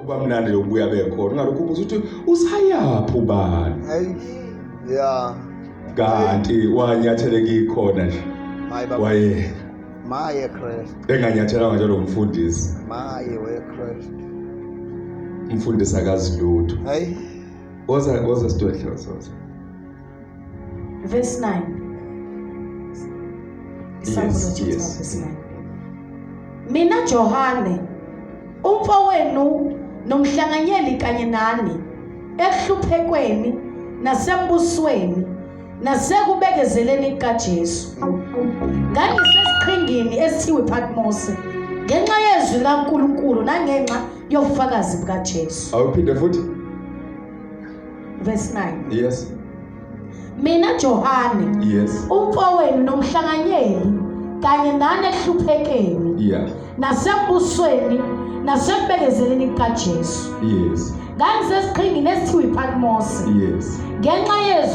Kuba mnandi nje ukubuya bekhona, ungalokhu ubuza ukuthi usayaphi ubani. Hey. Yeah. Kanti wanyatheleka ikhona nje. Maye baba. Wayeka. Maye Christ. Enganyathelanga njalo umfundisi. Maye we Christ. Umfundisi akazi lutho. Hey. Woza woza sidwedle woza. Verse 9. Isambulo chapter verse 9. Mina Johane umfowenu nomhlanganyeli kanye nani ekuhluphekweni nasembusweni nasekubekezeleni kukaJesu. Ngangisesiqhingini esithiwa iPatmose ngenxa yezwi likaNkulunkulu nangenxa yobufakazi bukaJesu. Awuphinde futhi. Verse 9. Yes. Mina Johane. Yes. Umfowenu nomhlanganyeli kanye nani ehluphekeni. Yeah. Nasembusweni nasekubekezeleni kukaJesu. Yes. Ngangisesiqhingini esithiwa iPatmose. Yes. Ngenxa yezwi